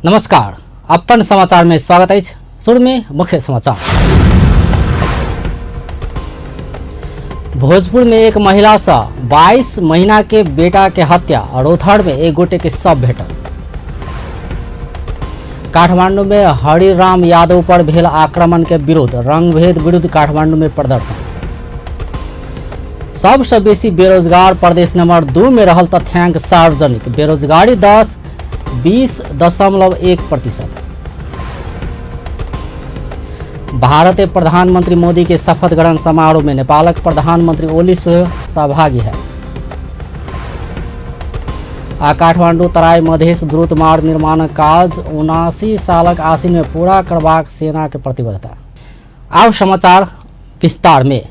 नमस्कार, अपन समाचार में स्वागत अछि। शुरू में मुख्य समाचार। भोजपुर में एक महिला से 22 महीना के बेटा के हत्या, रौथहर में एक गोटे के शव भेटल। काठमांडू में हरिराम यादव पर भेल आक्रमण के विरोध, रंगभेद विरुद्ध काठमांडू में प्रदर्शन। सबसे बेसी बेरोजगार प्रदेश नंबर 2 में रहल तथ्यांक सार्वजनिक, बेरोजगारी दर 20.1%। भारतीय प्रधानमंत्री मोदी के शपथ ग्रहण समारोह में नेपालक प्रधानमंत्री ओली सेहो सहभागी है। आ काठमांडू तराई मधेश द्रुत मार्ग निर्माण काज 79 सालक आसिन में पूरा करबाक सेना के प्रतिबद्धता। आब समाचार विस्तार में।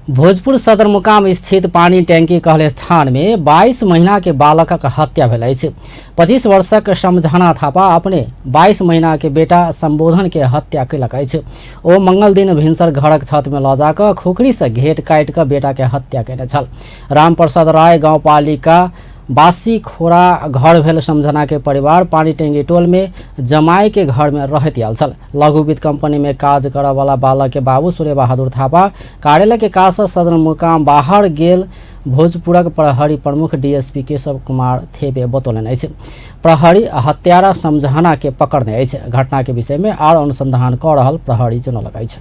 भोजपुर सदरमुकाम स्थित पानी टैंकी कहले स्थान में 22 महीना के बालकक हत्या भेल अछि। 25 वर्षक समझना थापा अपने 22 महीना के बेटा संबोधन के हत्या कयलक अछि। ओ मंगल दिन भिनसर घरक छत में लऽ जाकऽ खुखरी से घेट काटि कऽ बेटा के हत्या कयने छल। रामप्रसाद राय गाउँपालिका बासी खोरा घर भेल समझना के परिवार पानी टैंकी टोल में जमाई के घर में रहैत आयल छल। लघु वित्त कंपनी में काज करऽ वाला बालक के बाबू सूर्य बहादुर थापा कार्यालय के काज से सदरमुकाम बाहर गेल भोजपुरक प्रहरी प्रमुख डीएसपी केशव कुमार थेबे बतौलनि अछि। प्रहरी हत्यारा समझना के पकड़ने अछि। घटना के विषय में आर अनुसंधान कऽ रहल प्रहरी जनौलक अछि।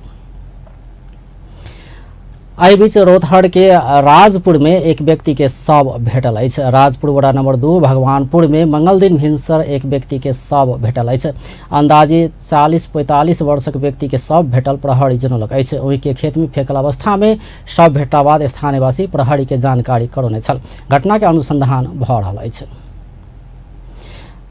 एहि बीच रौतहट के राजपुर में एक व्यक्ति के शव भेटल अछि। राजपुर वडा नंबर 2 भगवानपुर में मंगल दिन भिनसर एक व्यक्ति के शव भेटल अछि। अंदाजे 40-45 वर्षक व्यक्ति के शव भेटल प्रहरी जनौलक अछि। ओहि के खेत में फेकल अवस्था में शव भेटला बाद स्थानीयवासी प्रहरी के जानकारी करौने छल। घटना के अनुसंधान भऽ रहल अछि।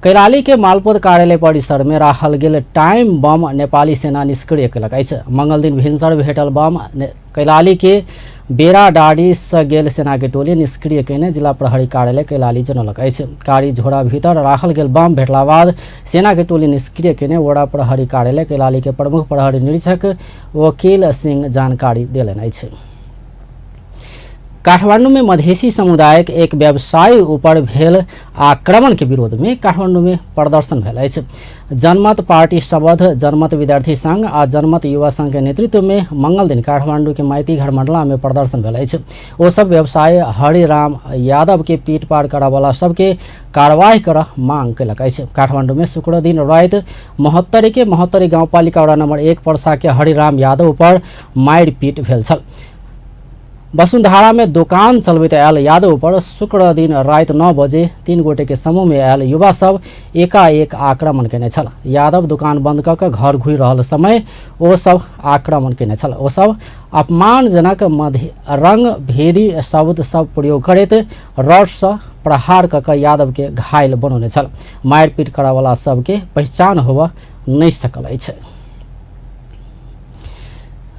कैलाली के मालपोत कार्यालय परिसर में राखल गेल टाइम बम नेपाली सेना निष्क्रिय कयलक अछि। मंगल दिन भिनसर भेटल बम कैलाली के बेराडारी से गेल सेना के टोली निष्क्रिय कयने जिला प्रहरी कार्यालय कैलाली जनौलक अछि। कारी झोरा भीतर राखल गेल बम भेटला बाद सेना के टोली निष्क्रिय कयने वडा प्रहरी कार्यालय कैलाली के प्रमुख प्रहरी निरीक्षक वकील सिंह जानकारी देलनि अछि। काठमांडू में मधेसी समुदायक एक व्यवसायी ऊपर भेल आक्रमण के विरोध में काठमांडू में प्रदर्शन भेल अछि। जनमत पार्टी सबध जनमत विद्यार्थी संघ आ जनमत युवा संघ के नेतृत्व में मंगल दिन काठमांडू के माइती घर मंडला में प्रदर्शन भेल अछि। ओ सब व्यवसायी हरिराम यादव के पीट पार करऽवला सबके कार्रवाई करऽ मांग कयलक अछि। काठमांडू में शुक्र दिन राति महोत्तरी के महोत्तरी गाउँपालिका वडा नंबर 1 पर्सा के हरिराम यादव पर मारिपीट भेल छल। वसुंधरा में दोकान चलबैत आयल यादव पर शुक्र दिन राति 9 बजे 3 गोटे के समूह में आयल युवा सब एकाएक आक्रमण केने छल। यादव दुकान बंद कऽ के घर घुरि रहल समय ओ सब आक्रमण केने छल। ओ सब अपमानजनक रंग भेदी शब्द सब प्रयोग करैत रड से प्रहार कऽ के यादव के घायल बनौने छल। मारिपीट करऽवला सबके पहिचान होबऽ नहि सकल अछि।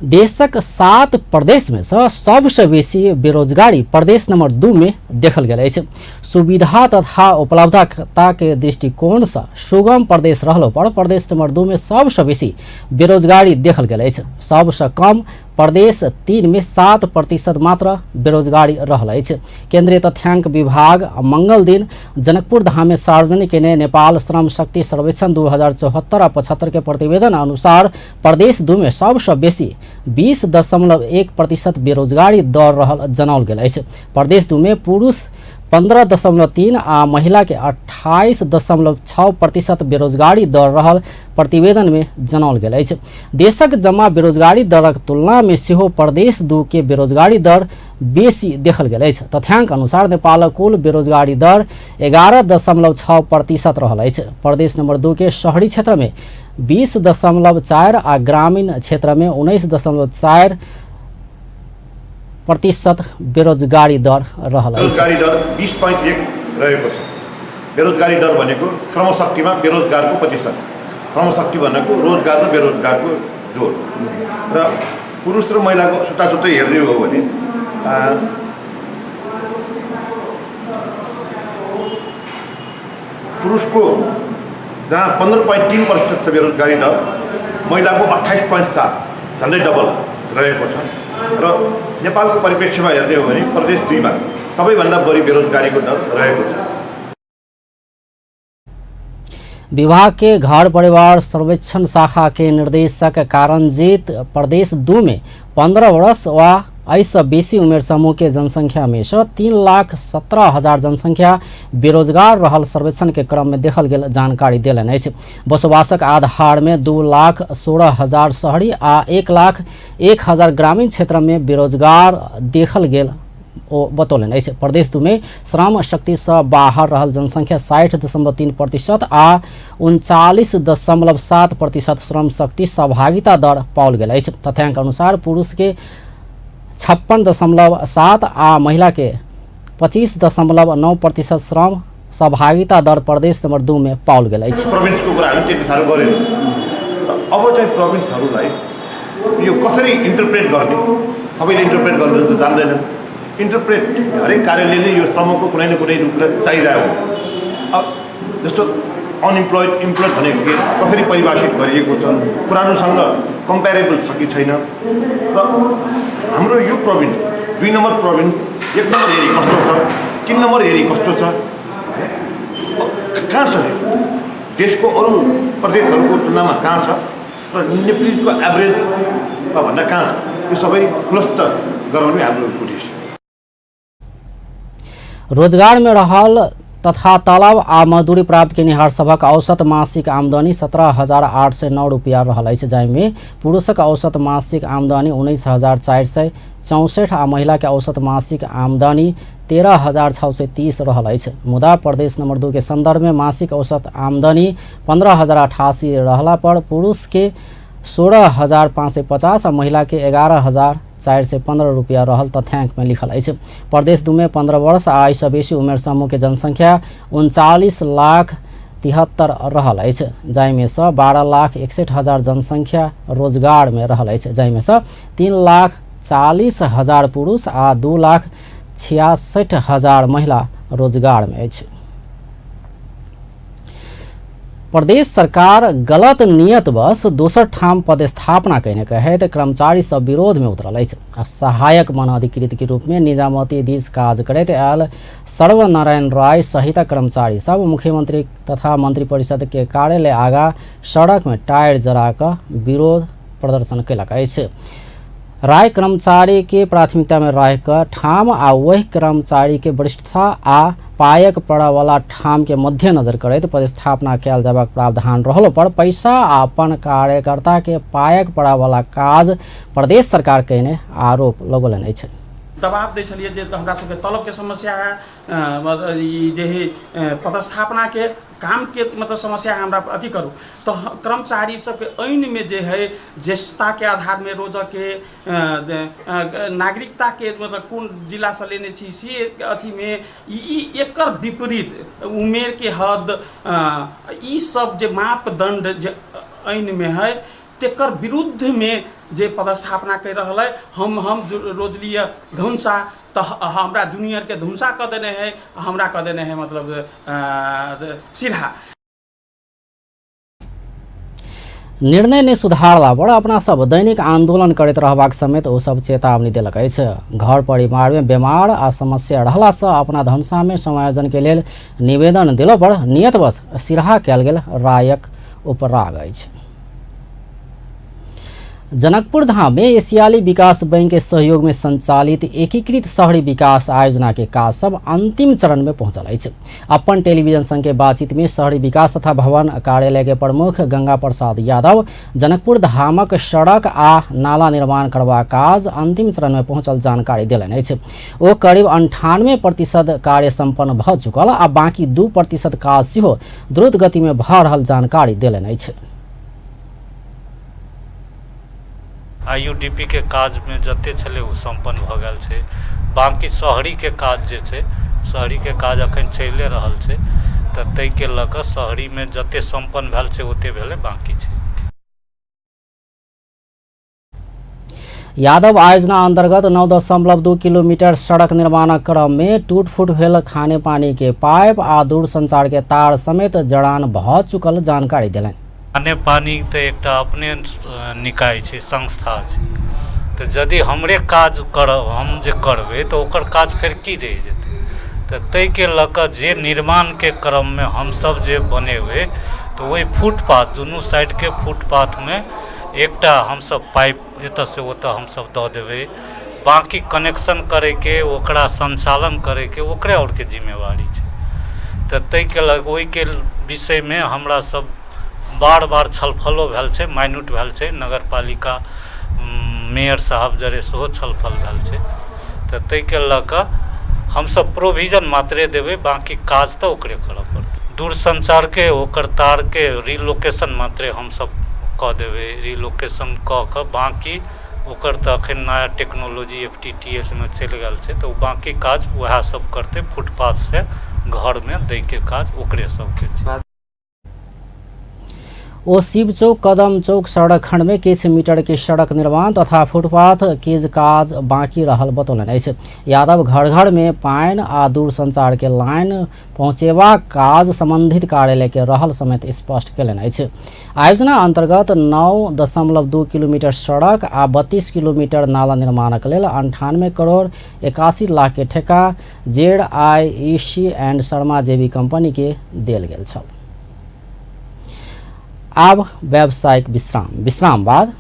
देशक 7 प्रदेश में से सबसे बेसी बेरोजगारी प्रदेश नंबर 2 में देखल गेल अछि। सुविधा तथा उपलब्धता के दृष्टिकोण से सुगम प्रदेश रहलो पर प्रदेश नंबर 2 में सबसे बेसी बेरोजगारी देखल गेल अछि। सबसे कम प्रदेश 3 में 7% मात्र बेरोजगारी रहल अछि। केंद्रीय तथ्यांक विभाग मंगल दिन जनकपुर धाम में सार्वजनिक केने नेपाल श्रम शक्ति सर्वेक्षण 2074 आ 75 के प्रतिवेदन अनुसार प्रदेश 2 में सबसे बेसी 20.1% बेरोजगारी दर रहल जनाओल गेल अछि। प्रदेश 2 में पुरुष 15.3 आ महिला के 28.6% बेरोजगारी दर रहल प्रतिवेदन में जनाओल गेल अछि। देशक जमा बेरोजगारी दरक तुलना में सेहो प्रदेश 2 के बेरोजगारी दर बेसी देखल गेल अछि। तथ्यांक अनुसार नेपालक कुल बेरोजगारी दर 11.6% रहल अछि। प्रदेश नंबर 2 के शहरी क्षेत्र में 20.4 आ ग्रामीण क्षेत्र में 19.4% बेरोजगारी दर रहल अछि। बेरोजगारी दर 20.1 रहेको छ। बेरोजगारी दर भनेको श्रमशक्तिमा बेरोजगारको प्रतिशत, श्रमशक्ति भनेको रोजगार र बेरोजगारको जोड, र पुरुष र महिलाको छुट्टा छुट्टै हेर्ने हो भने पुरुषको जहाँ 15.3% छ बेरोजगारी दर, महिलाको 28.7, झन्डै डबल रहेको छ। र नेपालको परिप्रेक्ष्यमा हेर्ने हो भने प्रदेश 2 मा सबैभन्दा बढी बेरोजगारीको दर रहेको छ। विभाग के घर परिवार सर्वेक्षण शाखा के निर्देशक कारणजीत प्रदेश 2 में 15 वर्ष वा एहिसँ बेसी उमेर समूह के जनसंख्या में से 3,17,000 जनसंख्या बेरोजगार रहल सर्वेक्षण के क्रम में देखल गेल जानकारी देलनि अछि। बसोबासक आधार में 2,16,000 शहरी आ 1,01,000 ग्रामीण क्षेत्र में बेरोजगार देखल गेल ओ बतौलनि अछि। प्रदेश 2 में श्रम शक्ति से बाहर रहल जनसंख्या 60.3% आ 39.7% श्रम शक्ति सहभागिता दर पाओल गेल अछि। तथ्यांक अनुसार पुरुष के 56.7 आ महिला के 25.9% श्रम सहभागिता दर प्रदेश नंबर 2 में पाओल गेल अछि। प्रोभिन्सको कुरा हामी त्यति साह्रो गरेनौँ। अब चाहिँ प्रोभिन्सहरूलाई यो कसरी इन्टरप्रेट गर्ने, सबैले इन्टरप्रेट गर्नु त जान्दैनन्। इन्टरप्रेट हरेक कार्यालयले यो श्रमको कुनै न कुनै रूपलाई चाहिरहेको हुन्छ। अब जस्तो अनइम्प्लोइड इम्प्लोइड भनेको के, कसरी परिभाषित गरिएको छ, पुरानोसँग कम्पेरेबल छ कि छैन, र हाम्रो यो प्रोभिन्स 2 नम्बर प्रोभिन्स 1 नम्बर हेरी कस्तो छ, 3 नम्बर हेरी कस्तो छ, कहाँ छ, देशको अरू प्रदेशहरूको तुलनामा कहाँ छ र नेपालीको एभरेजमा भन्दा कहाँ छ, यो सबै खुलस्त गराउने हाम्रो उद्देश्य। रोजगार में रहल तथा तलब आ मजदूरी प्राप्त केनिहार सभक औसत मासिक आमदनी 17,809 रुपया रहल अछि, जाहिमे पुरुषक औसत मासिक आमदनी 19,464 आ महिला के औसत मासिक आमदनी 13,630 रहल अछि। मुदा प्रदेश नंबर 2 के संदर्भ में मासिक औसत आमदनी 15,088 रहला पर पुरुष के 16,550 आ महिला के 11,415 रुपया रहल तथ्यांक में लिखल अछि। प्रदेश 2 में 15 वर्ष आ एहिसँ बेसी उमेर समूह के जनसंख्या 39,73,000 रहल अछि, जाहिमे सँ 12,61,000 जनसंख्या रोजगार में रहल अछि, जाहिमे सँ 3,40,000 पुरुष आ 2,66,000 महिला रोजगार में अछि। प्रदेश सरकार गलत नियतवश दोसर ठाम पदस्थापना कयने कहैत कर्मचारी सब विरोध में उतरल अछि। सहायक वन अधिकृत के रूप में निजामती दिस काज करैत आयल सर्वनारायण राय सहित कर्मचारी सब मुख्यमंत्री तथा मंत्रिपरिषद के कार्यालय आगा सड़क में टायर जरा कऽ विरोध प्रदर्शन कयलक अछि। राय कर्मचारी के प्राथमिकता में रह कऽ ठाम आ वही कर्मचारी के वरिष्ठता आ पायक पड़यवला ठाम के मद्देनजर करैत पदस्थापना कयल जयबाक प्रावधान रहलो पर पैसा आ अपन कार्यकर्ता के पायक पड़यवला काज प्रदेश सरकार कयने आरोप लगौलनि अछि। दबाव दै छलियै जे हमरा सबके तलब के समस्या है, जे है पदस्थापना के काम के मतलब समस्या है, हमरा अथी करू। तो कर्मचारी सबके ऐन में जे है ज्येष्ठता के आधार में रोजक के नागरिकता के मतलब कोन जिला से लेने छी से अथी में ई एकर विपरीत उमेर के हद ई सब जे मापदंड जे ऐन में है तेकर विरुद्ध में जे पदस्थापना कर रहल है। हम रोज लिए धुनसा तो हमरा जूनियर के धुनसा कऽ देने है, हमरा कऽ देने है मतलब सिरहा। निर्णय नहि सुधारला पर अपना सब दैनिक आंदोलन करैत रहबाक समेत ओ सब चेतावनी देलक अछि। घर परिवार में बीमार आ समस्या रहला से अपना धनुषा में समायोजन के लेल निवेदन दिलो पर नियतवश सिरहा कयल गेल रायक उपराग अछि। जनकपुर धाम में एशियाली विकास बैंक के सहयोग में संचालित एकीकृत शहरी विकास आयोजना के काज सब अंतिम चरण में पहुंचल अछि। अपन टेलीविजन संग के बातचीत में शहरी विकास तथा भवन कार्यालय के प्रमुख गंगा प्रसाद यादव जनकपुर धामक सड़क आ नाला निर्माण करबाक काज अंतिम चरण में पहुंचल जानकारी देलनि अछि। ओ करीब 98% कार्य संपन्न भऽ चुकल आ बाकी 2% काज सेहो द्रुत गति में भऽ रहल जानकारी देलनि अछि। IUDP के काज में जते छलै ओ सम्पन्न भऽ गेल छै। बाकी शहरी के काज जे छै, शहरी के काज अखन चलिए रहल छै, तऽ ताहिके लऽ कऽ शहरी में जते सम्पन्न भेल छै ओते भेलै, बाकी छै। यादव आयोजना अंतर्गत 9.2 किलोमीटर सड़क निर्माणक क्रम में टूट फूट भेल खाने पानी के पाइप आ दूरसंचार के तार समेत जड़ान भऽ चुकल जानकारी देलनि। खाने पानी तऽ एकटा अपने निकाय छै, संस्था छै, तऽ यदि हमरे काज करब, हम जे करबै तऽ ओकर काज फेर की रहि जेतै। तऽ ताहिके लऽ कऽ जे निर्माणके क्रममे हमसब जे बनेबै तऽ ओहि फुटपाथ दुनू साइडके फुटपाथमे एकटा हमसब पाइप एतऽसँ ओतऽ हमसब दऽ देबै, बाँकी कनेक्शन करैके ओकरा सञ्चालन करैके ओकरे आओरके जिम्मेवारी छै। तऽ ताहिके लऽ ओहिके विषयमे हमरा सब बार बार छलफलो भेल छै, माइन्यूट भेल छै, नगरपालिका मेयर साहब जरे सेहो छलफल भेल छै। तऽ ताहिके लऽ कऽ हमसब प्रोविजन मात्रे देबै, बाँकी काज तऽ ओकरे करऽ पड़तै। दूरसञ्चारके ओकर तारके रिलोकेशन मात्रे हमसब कऽ देबै, रिलोकेशन कऽ कऽ बाँकी ओकर तऽ एखन नया टेक्नोलॉजी FTTH मे चलि गेल छै, तऽ ओ बाँकी काज वएह सब करतै। फुटपाथसँ घरमे दैके काज ओकरे सबके छै। ओ शिव चौक कदम चौक सड़क खंड में किछु मीटर के सड़क निर्माण तथा फुटपाथ के काज बाकी रहल बतौलनि अछि। यादव घर घर में पानि आ दूरसंचार के लाइन पहुँचेबाक काज संबंधित कार्यालय के रहल समेत स्पष्ट कयलनि अछि। आयोजना अंतर्गत 9.2 किलोमीटर सड़क आ 32 किलोमीटर नाला निर्माणक लेल 98 करोड़ 81 लाख के ठेका ZIEC and Sharma जेवी कंपनी के देल गेल छल। आब व्यावसायिक विश्राम, विश्राम बाद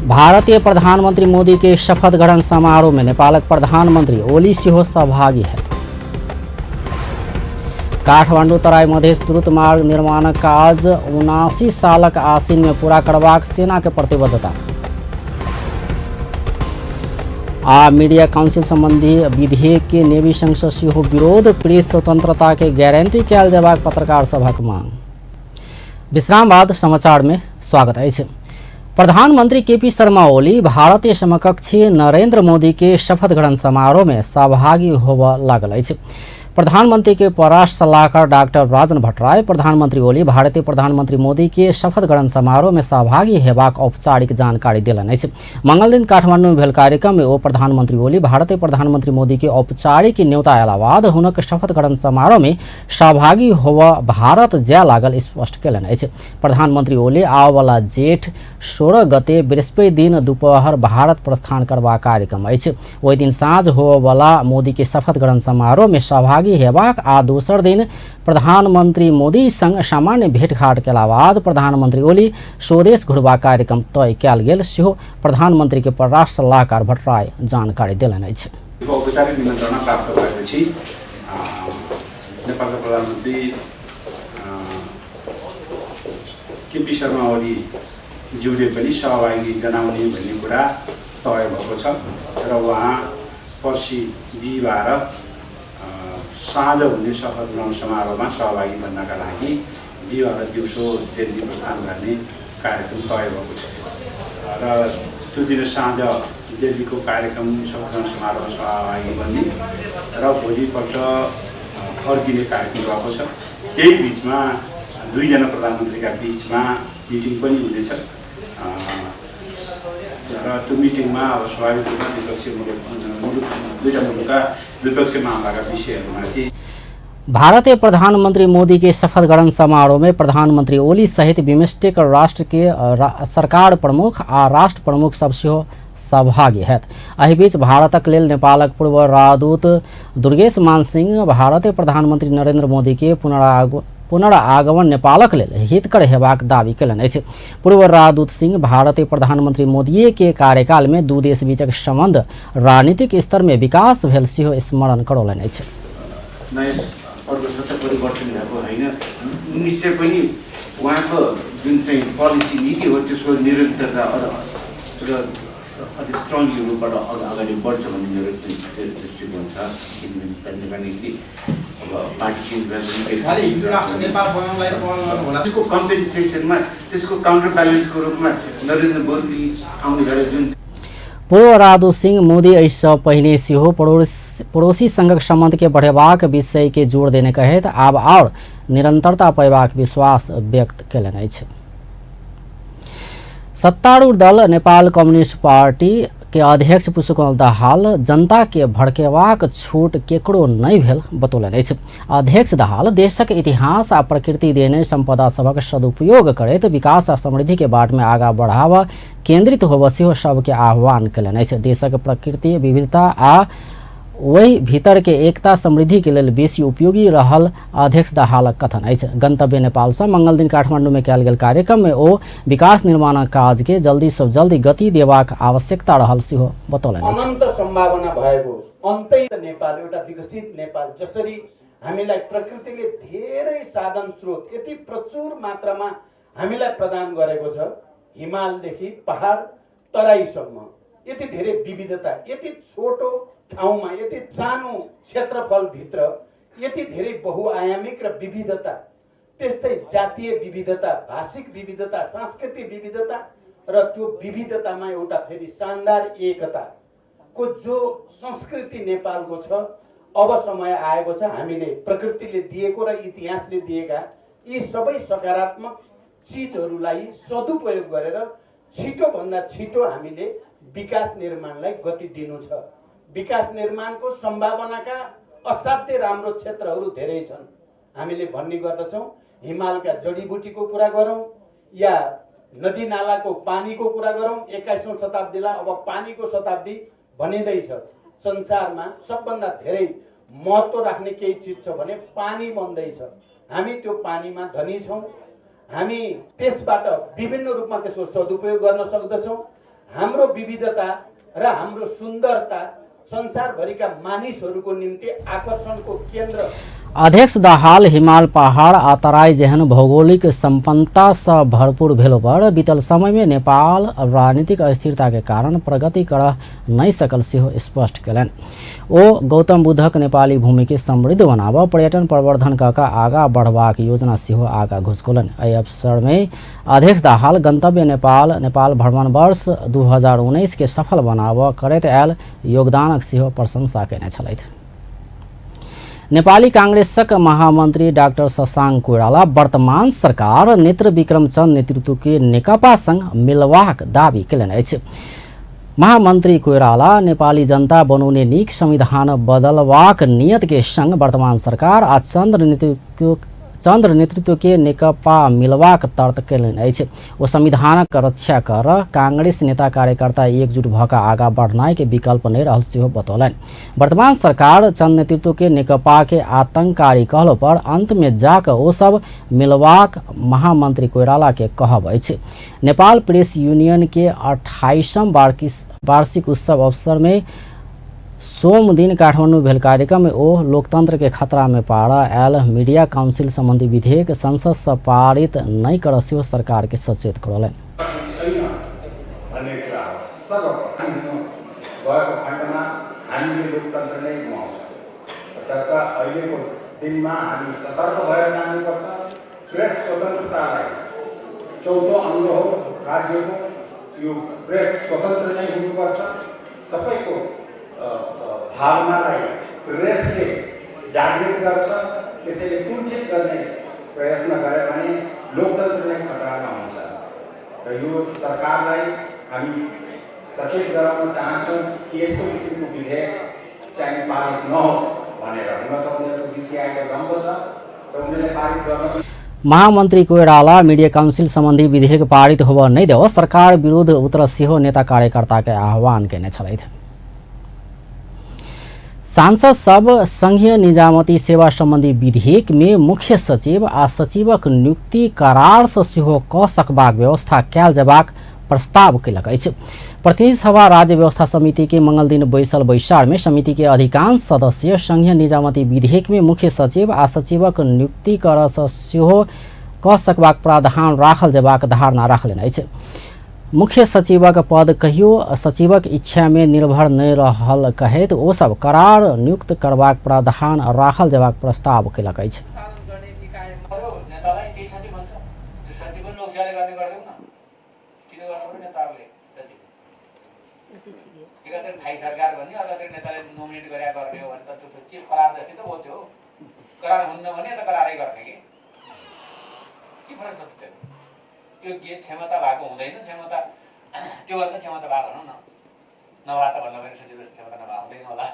भारतीय प्रधानमंत्री मोदी के शपथ ग्रहण समारोह में नेपालक प्रधानमंत्री ओली सेहो सहभागी है। काठमांडू तराई मधेश द्रुत मार्ग निर्माणक काज 79 सालक आसिन में पूरा करबाक सेना के प्रतिबद्धता। आ मीडिया काउंसिल संबंधी विधेयक के नेवी संघ से सेहो विरोध, प्रेस स्वतंत्रता के गारंटी कयल जेबाक पत्रकार सभक मांग। विश्राम बाद समाचार में स्वागत अछि। प्रधानमंत्री केपी शर्मा ओली भारतीय समकक्षी नरेंद्र मोदी के शपथ ग्रहण समारोह में सहभागी होबऽ लागल अछि। प्रधानमंत्री के परराष्ट्र सलाहकार डॉक्टर राजन भट्टराई प्रधानमंत्री ओली भारतीय प्रधानमंत्री मोदी के शपथ ग्रहण समारोह में सहभागी हेबाक औपचारिक जानकारी देलनि अछि। मंगल दिन काठमांडू में भेल कार्यक्रम में ओ प्रधानमंत्री ओली भारतीय प्रधानमंत्री मोदी के औपचारिक न्योता अयला बाद हुनक शपथ ग्रहण समारोह में सहभागी होबऽ भारत जाय लागल स्पष्ट कयलनि अछि। प्रधानमंत्री ओली आबयवला जेठ 16 गते बृहस्पति दिन दोपहर भारत प्रस्थान करबाक कार्यक्रम अछि। ओहि दिन साँझ होबयवला मोदी के शपथ ग्रहण समारोह में सहभागी हेबाक आ दोसर दिन प्रधानमंत्री मोदी संग सामान्य भेंटघाट केला बाद प्रधानमंत्री ओली स्वदेश घुरबाक कार्यक्रम तय कयल गेल सेहो प्रधानमंत्री के परराष्ट्र सलाहकार भट्टराई जानकारी देलनि अछि। औपचारिक निमन्त्रणा प्राप्त भएपछि नेपालका प्रधानमन्त्री केपी शर्मा ओली ज्यूले पनि सहभागी जनाउने भन्ने कुरा तय भएको छ र उहाँ पर्सि बिहिबार साँझ हुने शपथ ग्रहण समारोहमा सहभागी बन्नका लागि बिहिबार दिउँसो दिल्ली प्रस्थान गर्ने कार्यक्रम तय भएको छ र त्यो दिन साँझ दिल्लीको कार्यक्रम शपथ ग्रहण समारोहमा सहभागी बन्ने र भोलिपल्ट फर्किने कार्यक्रम रहेको छ। त्यही बिचमा दुईजना प्रधानमन्त्रीका बिचमा मिटिङ पनि हुनेछ र त्यो मिटिङमा अब स्वाभाविक रूपमा द्विपक्षीय मुलुक दुईटा मुलुकका द्विपक्षीय मामलाका विषयहरूमाथि भारतीय प्रधानमंत्री मोदी के शपथ ग्रहण समारोह में प्रधानमंत्री ओली सहित बिम्स्टेक राष्ट्र के सरकार प्रमुख आ राष्ट्र प्रमुख सब सेहो सहभागी हैत। एहि बीच भारतक लेल नेपालक पूर्व राजदूत दुर्गेश मान सिंह भारतीय प्रधानमंत्री नरेंद्र मोदी के पुनरागमन नेपालक लेल हितकर हेबाक दावी कयलनि अछि। पूर्व राजदूत सिंह भारतीय प्रधानमंत्री मोदी के कार्यकाल में दू देश बीचक संबंध राजनीतिक स्तर में विकास भेल सेहो स्मरण करौलनि अछि। अर्को सत्ता परिवर्तन भएको होइन, निश्चय पनि उहाँको जुन चाहिँ पोलिसी नीति हो त्यसको निरन्तरता र अझ स्ट्रङली रूपबाट अगाडि बढ्छ भन्ने मेरो दृष्टिकोण छ। किनभने अब पार्टी चेन्ज भए हिन्दू राष्ट्र नेपाल बनाउनलाई पहल गर्नु होला, त्यसको कम्पेन्सेसनमा त्यसको काउन्टर ब्यालेन्सको रूपमा नरेन्द्र मोदी आउने भएर जुन पूर्व राजदूत सिंह मोदी एहिसँ पहिने सेहो पड़ोसी संगक संबंध के बढ़ेबाक विषय के जोर देने कहैत आब आओर निरंतरता पयबाक विश्वास व्यक्त कयलनि अछि। सत्तारूढ़ दल नेपाल कम्युनिस्ट पार्टी के अध्यक्ष पुष्पकमल दाहाल जनता के भड़केबाक छूट केकरो नहि भेल बतौलनि अछि। अध्यक्ष दाहाल देशक इतिहास आ प्रकृति देने संपदा सभक सदुपयोग करैत विकास आ समृद्धि के बाट में आगा बढ़ावा केंद्रित होबऽ सेहो सबके आह्वान कयलनि अछि। देशक प्रकृति विविधता आ ओहि भीतर के एकता समृद्धि के लेल बेसी उपयोगी रहल अध्यक्ष दाहालक कथन अछि। गंतव्य नेपाल से मंगल दिन काठमांडू में कयल गेल कार्यक्रम में ओ विकास निर्माणक काज के जल्दी से जल्दी गति देबाक आवश्यकता रहल सेहो बतौलनि अछि। अनन्त सम्भावना भएको अन्तै नेपाल एउटा विकसित नेपाल, जसरी हामीलाई प्रकृतिले धेरै साधन स्रोत यति प्रचुर मात्रामा हामीलाई प्रदान गरेको छ, हिमालदेखि पहाड तराईसम्म यति धेरै विविधता, यति छोटो ठाउँमा यति सानो क्षेत्रफलभित्र यति धेरै बहुआयामिक र विविधता, त्यस्तै जातीय विविधता, भाषिक विविधता, सांस्कृतिक विविधता र त्यो विविधतामा एउटा फेरि शानदार एकता को जो संस्कृति नेपालको छ, अब समय आएको छ हामीले प्रकृतिले दिएको र इतिहासले दिएका यी सबै सकारात्मक चिजहरूलाई सदुपयोग गरेर छिटोभन्दा छिटो हामीले विकास निर्माणलाई गति दिनु छ। विकास निर्माणको सम्भावनाका असाध्यै राम्रो क्षेत्रहरू धेरै छन्। हामीले भन्ने गर्दछौँ, हिमालका जडीबुटीको कुरा गरौँ या नदी नालाको पानीको कुरा गरौँ। 21औं शताब्दीलाई अब पानीको शताब्दी भनिँदैछ। संसारमा सबभन्दा धेरै महत्त्व राख्ने केही चिज छ भने पानी बन्दैछ। हामी त्यो पानीमा धनी छौँ, हामी त्यसबाट विभिन्न रूपमा त्यसको सदुपयोग गर्न सक्दछौँ। हाम्रो विविधता र हाम्रो सुन्दरता संसारभरिका मानिसहरूको निम्ति आकर्षणको केन्द्र। अध्यक्ष दाहाल हिमाल पहाड़ आ तराई जेहन भौगोलिक संपन्नता से भरपूर भेलो पर बीतल समय में नेपाल राजनीतिक अस्थिरता के कारण प्रगति कर नहीं सकल सेहो स्पष्ट कयलनि। ओ गौतम बुद्धक नेपाली भूमि के समृद्ध बनाब पर्यटन प्रवर्धन कऽ कऽ आगा बढ़बाक योजना सेहो आगा घुसकौलनि। एहि अवसर में अध्यक्ष दाहाल गंतव्य नेपाल नेपाल भ्रमण वर्ष 2019 के सफल बनाब करैत आयल योगदानक सेहो प्रशंसा कयने छलथि। नेपाली कांग्रेसक महामंत्री डाक्टर शशांक कोइराला वर्तमान सरकार नेत्र विक्रम चंद नेतृत्व के नेकपा संग मिलबाक दावी कयलनि अछि। महामंत्री कोइराला नेपाली जनता बनौने नीक संविधान बदलबाक नियत के संग वर्तमान सरकार आ चंद्र नेतृत्व के नेकपा मिलबाक तर्क कयलनि अछि। ओ संविधानक रक्षा कर कांग्रेस नेता कार्यकर्ता एकजुट भऽ कऽ आगा बढ़नाइ के विकल्प नहि रहल सेहो बतौलनि। वर्तमान सरकार चंद नेतृत्व के नेकपा के आतंककारी कहलो पर अंत में जाकऽ ओ सब मिलबाक महामंत्री कोइराला के कहब अछि। नेपाल प्रेस यूनियन के 28वां वार्षिक उत्सव अवसर में सोम दिन काठमाडौँ भेल कार्यक्रम में ओ लोकतंत्र के खतरा में पारा आयल मीडिया काउंसिल संबंधी विधेयक संसद से पारित नहीं कर सेहो सरकार के सचेत करौलनि। चौथो अङ्ग हो राज्यको, यो प्रेस स्वतन्त्र नै हुनुपर्छ। सबैको भावनालाई प्रेसले जागृत गर्छ, त्यसैले कुण्ठित गर्ने प्रयत्न गर्यो भने लोकतन्त्र नै खतरामा हुन्छ। र यो सरकारलाई हामी सचेत गराउन चाहन्छौँ कि यस्तो किसिमको विधेयक चाहिँ पारित नहोस् भनेर। हुन त उनीहरूको द्वितीय लम्बो छ र उनीहरूले पारित गर्न। महामंत्री कोइराला मीडिया काउंसिल संबंधी विधेयक पारित होबऽ नहि देब सरकार विरुद्ध उतर सेहो नेता कार्यकर्ता के आह्वान कयने छलथि। सांसद सब संघीय निजामती सेवा संबंधी विधेयक में मुख्य सचिव आ सचिवक नियुक्ति करार से सेहो कऽ सकबाक व्यवस्था कयल जेबाक प्रस्ताव कयलक अछि। प्रतिनिधि सभा राज्य व्यवस्था समिति के मंगल दिन बैसल बैसार में समिति के अधिकांश सदस्य संघीय निजामती विधेयक में मुख्य सचिव आ सचिवक नियुक्ति कर से सेहो कऽ सकबाक प्रावधान राखल जेबाक धारणा राखलनि अछि। मुख्य सचिवक पद कहियो सचिवक इच्छा में निर्भर नहि रहल कहैत ओ सब करार नियुक्त करबाक प्रावधान राखल जेबाक प्रस्ताव कयलक अछि। योग्य क्षमता भएको हुँदैन, क्षमता त्योभन्दा क्षमता भएको भनौँ न, नभए त भन्दाखेरि सचिव जस्तो क्षमता नभए आउँदैन होला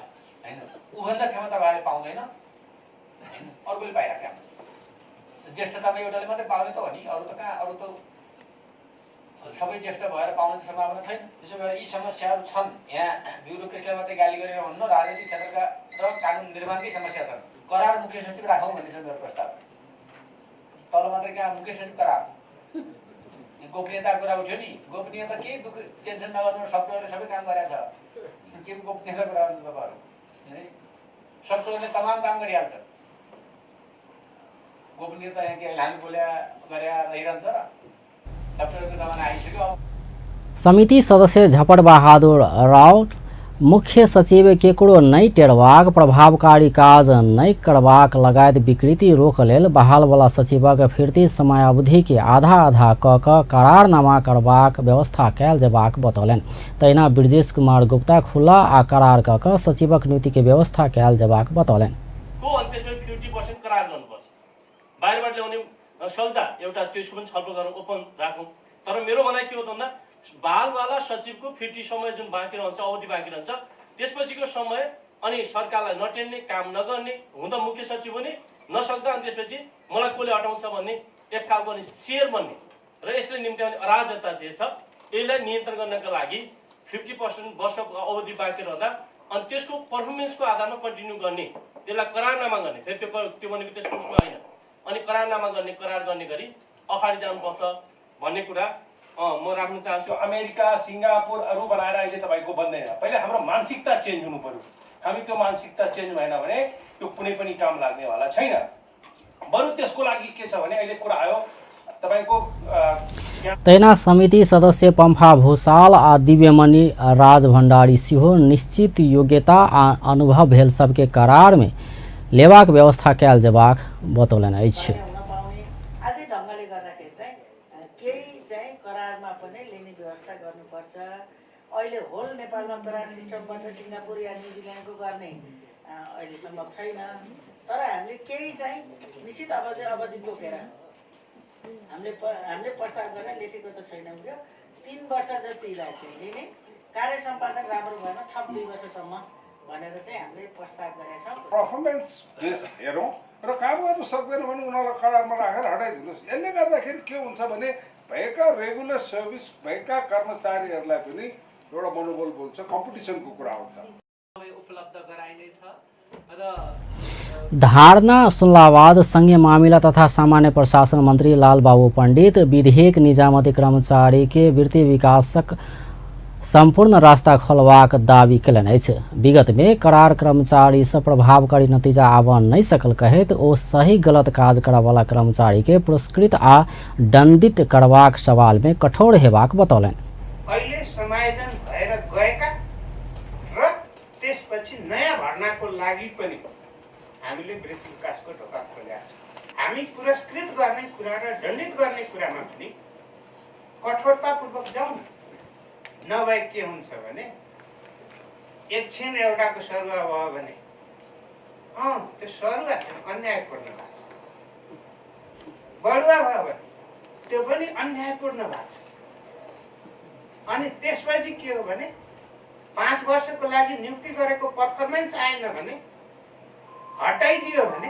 होइन, ऊभन्दा क्षमता भए पाउँदैन होइन, अर्कोले पाइराखेको हुन्छ। ज्येष्ठतामा एउटाले मात्रै पाउने त हो नि, अरू त कहाँ, अरू त सबै ज्येष्ठ भएर पाउने त सम्भावना छैन। त्यसो भएर यी समस्याहरू छन्। यहाँ ब्युरोक्रेसीलाई मात्रै गाली गरेर भन्नु, राजनीतिक क्षेत्रका र कानुन निर्माणकै समस्या छन्। करार मुख्य सचिव राखौँ भन्ने छ मेरो प्रस्ताव। तल मात्रै कहाँ मुख्य सचिव करार, गोपनीयताको कुरा उठ्यो नि, गोपनीयता केही दुःख टेन्सन नगर्नु, सफ्टवेयरले सबै काम गरेको छ, के गोपनीयता कुरा गर्नु तपाईँहरू है, सफ्टवेयरले तमाम काम गरिहाल्छ। गोपनीयता यहाँ के हामी बोल्या गरे रहिरहन्छ र सफ्टवेयरको जमाना आइसक्यो। समिति सदस्य झपट बहादुर राउत मुख्य सचिव केकरो नहि टेरबाक, प्रभावकारी काज नहि करबाक लगायत विकृति रोक लेल बहालवला सचिवक फिर्ती समयावधि के आधा आधा क क करारनामा करबाक व्यवस्था कयल जेबाक बतौलनि। तहिना ब्रजेश कुमार गुप्ता खुला आ करार क क सचिवक नियुक्ति के व्यवस्था कयल जेबाक बतौलनि। 50% करार गर्नुपर्छ, बाहिरबाट ल्याउने सक्दा एउटा त्यसको पनि छलफल गरौँ, ओपन राखौँ। तर मेरो भनाइ के हो त भन्दा बहालवाला सचिवको फिर्ती समय जुन बाँकी रहन्छ, अवधि बाँकी रहन्छ, त्यसपछिको समय अनि सरकारलाई नटेर्ने, काम नगर्ने, हुँदा मुख्य सचिव हुने, नसक्दा अनि त्यसपछि मलाई कसले हटाउँछ भन्ने एक खालको अनि शेर बन्ने र यसले निम्त्याउने अराजकता जे छ यसलाई नियन्त्रण गर्नका लागि 50% वर्षको अवधि बाँकी रहँदा अनि त्यसको पर्फर्मेन्सको आधारमा कन्टिन्यू गर्ने, त्यसलाई करारनामा गर्ने, फेरि त्यो भनेको त्यसको उसमा होइन, अनि करारनामा गर्ने, करार गर्ने गरी अगाडि जानुपर्छ भन्ने कुरा म राख्न चाहन्छु। अमेरिका, सिङ्गापुर अरू बनाएर अहिले तपाईँको बन्दैन। पहिला हाम्रो मानसिकता चेन्ज हुनु पर्यो। हामी त्यो मानसिकता चेन्ज भएन भने त्यो कुनै पनि काम लाग्नेवाला छैन। बरु त्यसको लागि के छ भने अहिले कुरा आयो तपाईँको। तहिना समिति सदस्य पम्फा भूषाल आ दिव्यमणि राज भण्डारी सेहो निश्चित योग्यता आ अनुभव भेल सबके करार में लेबाक व्यवस्था कयल जेबाक बतौलनि अछि। आदि ढङ्गले गर्दाखेरि चाहिँ केही चाहिँ करारमा पनि लिने व्यवस्था गर्नुपर्छ। अहिले होल नेपालमा करार सिस्टमबाट सिङ्गापुर या न्युजिल्यान्डको गर्ने अहिले सम्भव छैन, तर हामीले केही चाहिँ निश्चित अवधि तोकेर हामीले प्रस्ताव गरेर लेखेको त छैनौँ, त्यो 3 वर्ष जतिलाई चाहिँ लिने, कार्य सम्पादन राम्रो भएन थप 2 वर्षसम्म भनेर चाहिँ हामीले प्रस्ताव गरेका छौँ। पर्फर्मेन्स बेस हेरौँ र काम गर्नु सक्दैन भने उनीहरूलाई करारमा राखेर हटाइदिनुहोस्। यसले गर्दाखेरि के हुन्छ भने भएका रेगुलर सर्भिस भएका कर्मचारीहरूलाई पनि एउटा मनोबल बोल्छ, कम्पिटिसनको कुरा आउँछ। उपलब्ध गराइनेछ र धारणा सुनलाबाद संघीय मामिला तथा सामान्य प्रशासन मंत्री लालबाबू पंडित विधेयक निजामती कर्मचारी के वृत्ति विकासक सम्पूर्ण रास्ता खोलबाक दावी केलनि अछि। विगत में करार कर्मचारी से प्रभावकारी नतीजा आबऽ नहि सकल कहैत ओ सही गलत काज करऽवला कर्मचारी के पुरस्कृत आ दंडित करबाक सवाल में कठोर हेबाक बतौलनि। अहिले समायोजन भएर गएका र त्यसपछि नयाँ भर्नाको लागि पनि हामीले वृत्ति विकासको ढोका खोलेका छौँ। हामी पुरस्कृत गर्ने कुरा र दण्डित गर्ने कुरामा पनि कठोरतापूर्वक जाउँ, नभए के हुन्छ भने एकछिन एउटाको सरुवा भयो भने त्यो सरुवा चाहिँ अन्यायपूर्ण भएको छ, बढुवा भयो भने त्यो पनि अन्यायपूर्ण भएको छ। अनि त्यसपछि के हो भने 5 वर्षको लागि नियुक्ति गरेको पर्फर्मेन्स आएन भने हटाइदियो भने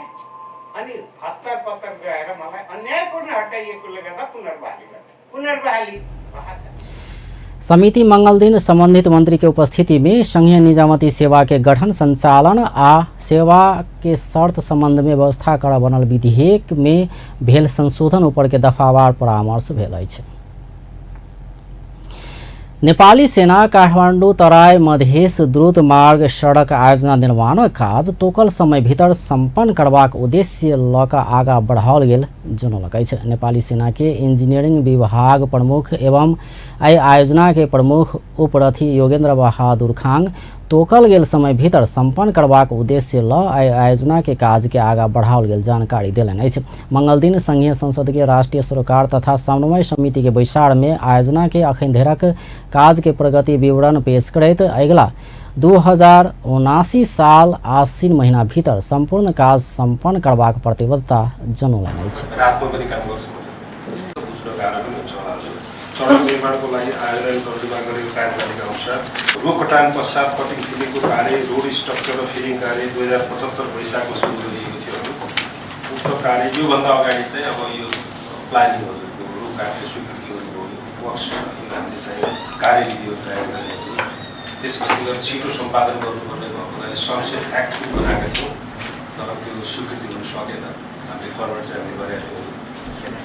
अनि हत्तर पत्तर गएर मलाई अन्यायपूर्ण हटाइएकोले गर्दा पुनर्बहाली गर्छ, पुनर्बहाली भएको छ। समिति मंगल दिन संबंधित मंत्री के उपस्थिति में संघीय निजामती सेवा के गठन, संचालन आ सेवा के शर्त संबंध में व्यवस्था कर बनल विधेयक में भेल संशोधन ऊपर के दफावार परामर्श भेल अछि। नेपाली सेना काठमाडौँ तराई मधेस द्रुत मार्ग सड़क आयोजना निर्माणक काज तोकल समय भीतर सम्पन्न करबाक उद्देश्य लऽ कऽ आगाँ बढ़ाओल गेल जनौलक अछि। नेपाली सेना के इंजीनियरिंग विभाग प्रमुख एवं एहि आयोजना के प्रमुख उपरथी योगेंद्र बहादुर खांग तोकल गेल समय भीतर सम्पन्न करबाक उद्देश्य लऽ एहि आयोजना के काज के आगाँ बढ़ाओल गेल जानकारी देलनि अछि। मंगल दिन संघीय संसद के राष्ट्रीय सरोकार तथा समन्वय समिति के बैसार में आयोजना के अखन धरिक काज के प्रगति विवरण पेश करैत अगिला 2079 साल आश्विन महीना भीतर सम्पूर्ण काज सम्पन्न करबाक प्रतिबद्धता जनौलनि अछि। रातमा पनि काम गर्छु, बुझ्न गाह्रो पनि हुन्छ होला। सडक निर्माणको लागि आयोजना तर्जुमा गरेको कार्यपालिका अनुसार रुख कटान पश्चात कटिङ फिलिङको कार्य, रोड स्ट्रक्चर र फिलिङ कार्य 2075 वैशाखमा सुरु गरिएको थियो। उक्त कार्य योभन्दा अगाडि चाहिँ अब यो प्लानिङहरूको रुख काट्ने स्वीकृति गर्नुभयो, वर्क्स हामीले चाहिँ कार्यविधिहरू तयार गरेको थियौँ। त्यसपछि गएर छिटो सम्पादन गर्नुपर्ने भएको हुनाले सनसेट एक्ट पनि बनाएका थियौँ, तर त्यो स्वीकृति हुन सकेन। हामीले फरवर्ड चाहिँ हामीले गरेका थियौँ।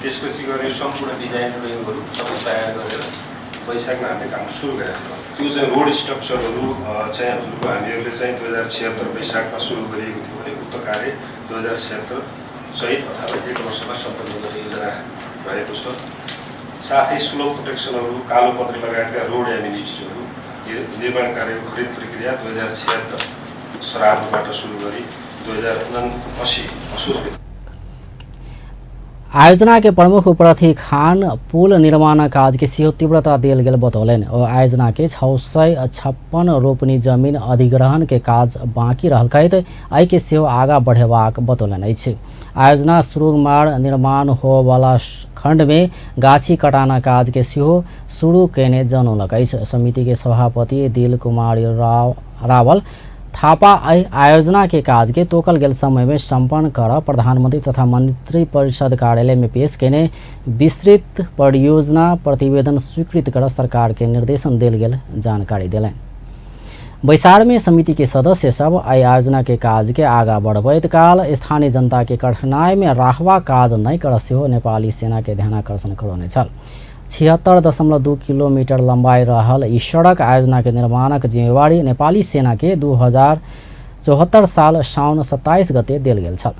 त्यसपछि गएर यो सम्पूर्ण डिजाइन ड्रइङहरू सबै तयार गरेर वैशाखमा हामीले काम सुरु गरेका थियौँ। त्यो चाहिँ रोड स्ट्रक्चरहरू चाहिँ हजुरको हामीहरूले चाहिँ 2076 वैशाखमा सुरु गरिएको थियो भने उक्त कार्य 2076 चैत अथवा 1 वर्षमा सम्पन्न गर्ने योजना रहेको छ। साथै स्लोप प्रोटेक्सनहरू, कालो पत्र लगायतका रोड एमिनिटिजहरू निर्माण कार्यको खरिद प्रक्रिया 2076 श्रावणबाट सुरु गरी 2079 असोजभित्र आयोजना के प्रमुख उपरथी खान पुल निर्माण काज के सेहो तीव्रता देल गेल बतौलनि। ओ आयोजना के 656 रोपनी जमीन अधिग्रहण के काज बाँकी रहल कहैत एहि के सेहो आगा बढ़ेबाक बतौलनि अछि। आयोजना सुरुङमार्ग निर्माण होवला खंड में गाछी कटाना काज के सेहो शुरू केने जनौलक अछि। समिति के सभापति दिल कुमार रावल थापा एहि आयोजना के काज के तोकल गेल समय में संपन्न कर प्रधानमंत्री तथा मंत्री परिषद कार्यालय में पेश केने विस्तृत परियोजना प्रतिवेदन स्वीकृत कर सरकार के निर्देशन देल गेल जानकारी देलनि। बैसार में समिति के सदस्य सब एहि आयोजना के काज के आगा बढ़बैत काल स्थानीय जनता के कठिनाई में राहवा काज नहि कर सेहो नेपाली सेना के ध्यानाकर्षण करौने छल। 76.2 किलोमीटर लंबाई रहल ई सड़क आयोजना के निर्माणक जिम्मेवारी नेपाली सेना के 2074 साल साउन 27 गते देल गेल छल।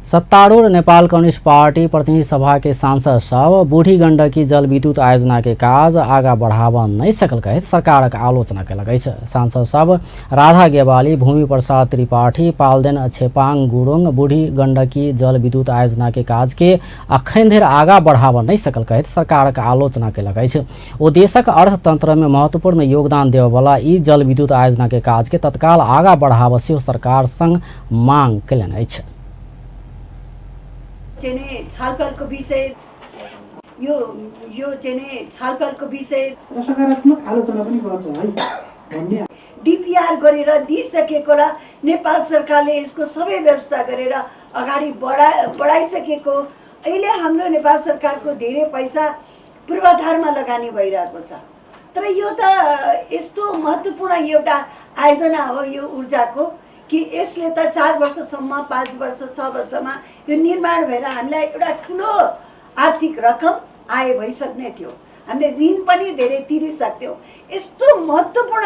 सत्तारूढ़ नेपाल कम्युनिस्ट पार्टी प्रतिनिधि सभा के सांसद सब बूढ़ी गंडकी जलविद्युत आयोजना के काज आगा बढ़ाव नहीं सकल कहैत सरकारक आलोचना केलक अछि। सांसद सब राधा गेवाली, भूमि प्रसाद त्रिपाठी, पालदेन छेपाङ गुरुङ बूढ़ी गंडकी जलविद्युत आयोजना के काज के अखन धरि आगा बढ़ाव नहीं सकल कहैत सरकारक आलोचना केलक अछि। ओ देशक अर्थतंत्र में महत्वपूर्ण योगदान देववाला ई जलविद्युत आयोजना के काज के तत्काल आगा बढ़ाव सेहो सरकार संग मांग केलनि अछि। छलफलको विषय यो यो चाहिँ छलफलको विषय र सकारात्मक आलोचना पनि गर्छ है भन्ने डीपीआर गरेर दिइसकेकोलाई नेपाल सरकारले यसको सबै व्यवस्था गरेर अगाडि बढाइसकेको। अहिले हाम्रो नेपाल सरकारको धेरै पैसा पूर्वाधारमा लगानी भइरहेको छ, तर यो त यस्तो महत्त्वपूर्ण एउटा आयोजना हो यो ऊर्जाको कि यसले त 4 वर्षसम्म 5 वर्ष 6 वर्षमा यो निर्माण भएर हामीलाई एउटा ठुलो आर्थिक रकम आय भइसक्ने थियो। हामीले ऋण पनि धेरै तिरिसक्थ्यौँ। यस्तो महत्त्वपूर्ण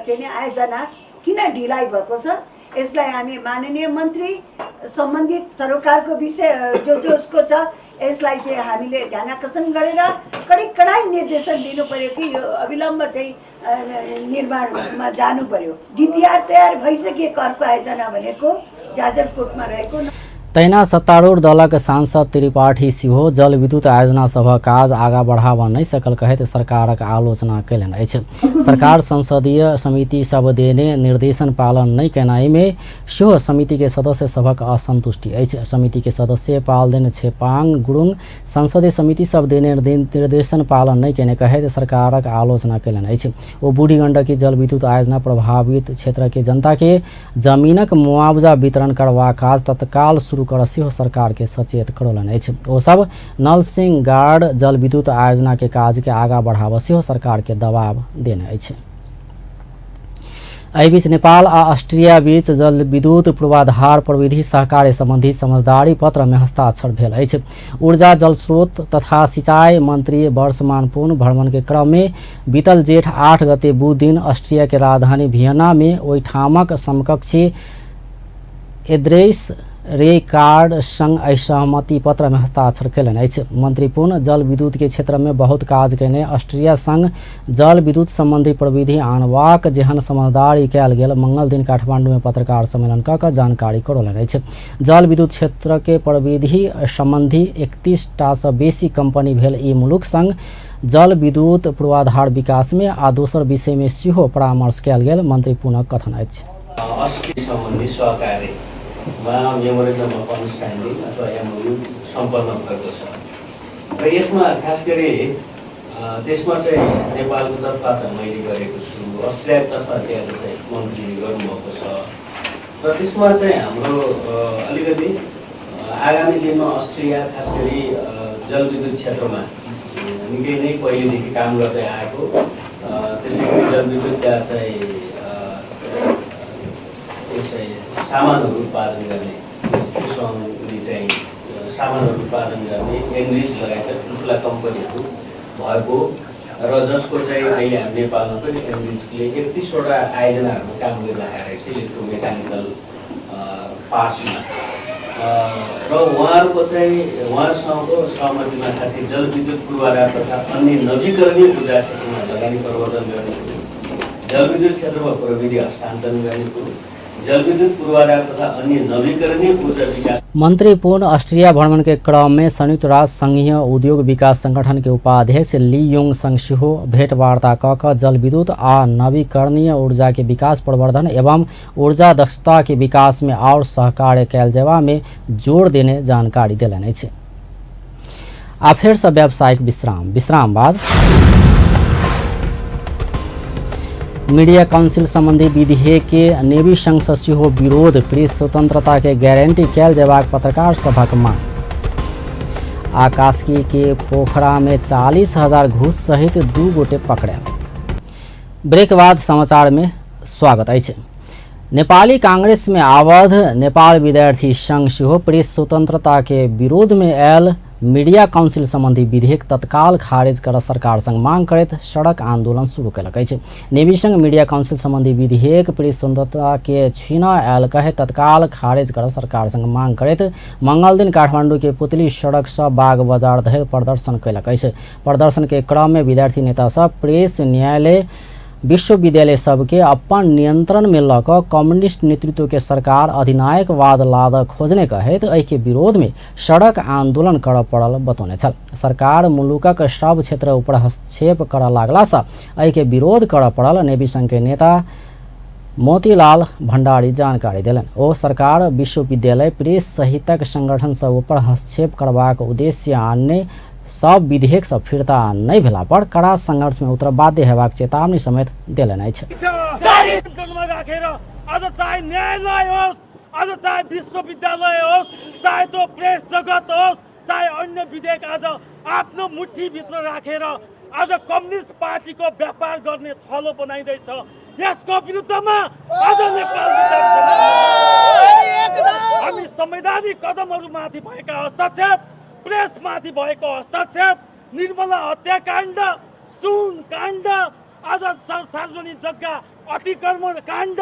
चाहिँ आयोजना किन ढिलाइ भएको छ? यसलाई हामी माननीय मन्त्री सम्बन्धित सरोकारको विषय जो जो उसको छ यसलाई चाहिँ हामीले ध्यानाकर्षण गरेर कडी कडाइ निर्देशन दिनु पर्यो कि यो अविलम्ब चाहिँ निर्माणमा जानु पर्यो। डीपीआर तयार भइसकेको अर्को आयोजना भनेको जाजरकोटमा रहेको। तहिना सत्तारूढ़ दलक सांसद त्रिपाठी सेहो जलविद्युत आयोजना सभक काज आगा बढ़ाव नहि सकल कहैत सरकारक आलोचना कयलनि अछि। सरकार संसदीय समिति सब देने निर्देशन पालन नहि केनाइ मे सेहो समिति के सदस्य सभक असंतुष्टि अछि। समिति के सदस्य पालदेन छेपाङ गुरुङ संसदीय समिति सब देने निर्देशन पालन नहि केने कहैत सरकारक आलोचना कयलनि अछि। ओ बूढ़ी गंडकी जलविद्युत आयोजना प्रभावित क्षेत्र के जनता के जमीनक मुआवजा वितरण करबाक काज तत्काल शुरू कर सेहो सरकार के सचेत करौलनि अछि। ओ सब नलसिंह गार्ड जलविद्युत आयोजना के काज के आगा बढ़ाव सेहो सरकार के दबाव देने अछि। एहि बीच नेपाल आ ऑस्ट्रिया बीच जलविद्युत पूर्वाधार प्रविधि सहकार्य संबंधी समझदारी पत्र में हस्ताक्षर भेल अछि। ऊर्जा जलस्रोत तथा सिंचाई मंत्री वर्षमान पुन भ्रमण के क्रम में बीतल जेठ 8 गते बुध दिन ऑस्ट्रिया के राजधानी भियना में ओहिठामक समकक्षी एड्रेस रे कार्ड संग सहमति पत्र में हस्ताक्षर कयलनि अछि। मंत्री पुन जल विद्युत के क्षेत्र में बहुत काज कयने ऑस्ट्रिया संग जल विद्युत संबंधी प्रविधि आनबाक जेहन समझदारी कयल गेल मंगल दिन काठमांडू में पत्रकार सम्मेलन कऽ कऽ जानकारी करौलनि अछि। जल विद्युत क्षेत्र के प्रविधि संबंधी 31 टा सँ बेसी कंपनी भेल ई मुलुक संग जल विद्युत पूर्वाधार विकास में आ दोसर विषय में सेहो परामर्श कयल गेल मंत्री पुनक कथन अछि। अस्ट्रिया सम्बन्धी सहकार्य मा मेमोरेन्डम अफ अन्डरस्ट्यान्डिङ अथवा एमओयु सम्पन्न भएको छ र यसमा खास गरी त्यसमा चाहिँ नेपालको तर्फबाट मैले गरेको छु, अस्ट्रेलियाको तर्फबाट त्यहाँको चाहिँ मन्त्रीले गर्नुभएको छ र त्यसमा चाहिँ हाम्रो अलिकति आगामी दिनमा अस्ट्रेलिया खास गरी जलविद्युत क्षेत्रमा निकै नै पहिलेदेखि काम गर्दै आएको, त्यसै गरी जलविद्युतका चाहिँ सामानहरू उत्पादन गर्ने, चाहिँ सामानहरू उत्पादन गर्ने एनरिच लगायतका ठुल्ठुला कम्पनीहरू भएको र जसको चाहिँ अहिले हामी नेपालमा पनि एनरिचले 31वटा आयोजनाहरूमा काम गरिरहेको रहेछ इलेक्ट्रोमेकानिकल पार्ट्समा र उहाँहरूको चाहिँ उहाँहरूसँगको सहमतिमा खास गरी जलविद्युत पूर्वाधार तथा अन्य नवीकरणीय ऊर्जा क्षेत्रमा लगानी प्रवर्धन गर्ने कुरो, जलविद्युत क्षेत्रमा प्रविधि हस्तान्तरण गर्ने कुरो, जलविद्युत पूर्वाधार तथा अन्य नवीकरणीय ऊर्जा विकास। मंत्री पुन ऑस्ट्रिया भ्रमण के क्रम में संयुक्त राष्ट्र संघीय उद्योग विकास संगठन के उपाध्यक्ष ली योंग संग सेहो भेंटवार्ता क क जलविद्युत आ नवीकरणीय ऊर्जा के विकास प्रवर्धन एवं ऊर्जा दक्षता के विकास में और सहकार्य कयल जेबा में जोर देने जानकारी देलनि अछि। आ फेर से व्यावसायिक विश्राम, विश्राम बाद मीडिया काउंसिल संबंधी विधेयक के नेवी संघ से सेहो विरोध, प्रेस स्वतंत्रता के गारंटी कयल जेबाक पत्रकार सभक मांग। आकाशकी के पोखरा में 40,000 घूस सहित 2 गोटे पकड़ायल। ब्रेक बाद समाचार में स्वागत अछि। नेपाली कांग्रेस में आबद्ध नेपाल विद्यार्थी संघ सेहो प्रेस स्वतंत्रता के विरोध में आयल मीडिया काउंसिल संबंधी विधेयक तत्काल खारिज कर सरकार संग मांग करैत सड़क आंदोलन शुरू कयलक अछि। नेवी संघ मीडिया काउंसिल संबंधी विधेयक प्रेस स्वतंत्रता के छीन आयल कहे तत्काल खारिज कर सरकार संग मांग करैत मंगल दिन काठमांडू के पुतली सड़क से बाग बाजार धरि प्रदर्शन कयलक अछि। प्रदर्शन के क्रम में विद्यार्थी नेता सब प्रेस न्यायालय विश्वविद्यालय सबके अपन नियंत्रण में लऽ कऽ कम्युनिस्ट नेतृत्व के सरकार अधिनायकवाद लाद खोजने कहैत एहिके विरोध में सड़क आंदोलन करऽ पड़ल बतौने छल। सरकार मुलुकक सब क्षेत्र ऊपर हस्तक्षेप करऽ लागलासँ एहिके विरोध करऽ पड़ल नेवी संघ के नेता मोतीलाल भंडारी जानकारी देलनि। ओ सरकार विश्वविद्यालय प्रेस सहितक संगठन सब ऊपर हस्तक्षेप करबाक उद्देश्य आनने सब विधेयक सब फिर्ता नहीं भेला पर कड़ा संघर्ष में उतर बाध्य हेबाक चेतावनी समेत देलनि अछि। राखेर आज चाहे न्यायालय होस्, आज चाहे विश्वविद्यालय होस्, चाहे त्यो प्रेस जगत होस्, चाहे अन्य विधेयक आज आफ्नो मुठीभित्र राखेर आज कम्युनिस्ट पार्टीको व्यापार गर्ने थलो बनाइँदैछ। यसको विरुद्धमा आज नेपाल हामी संवैधानिक कदमहरूमाथि भएका हस्तक्षेप, प्रेसमाथि भएको हस्तक्षेप, निर्मला हत्याकाण्ड, सुन काण्ड, आज सार्वजनिक जग्गा अतिक्रमण काण्ड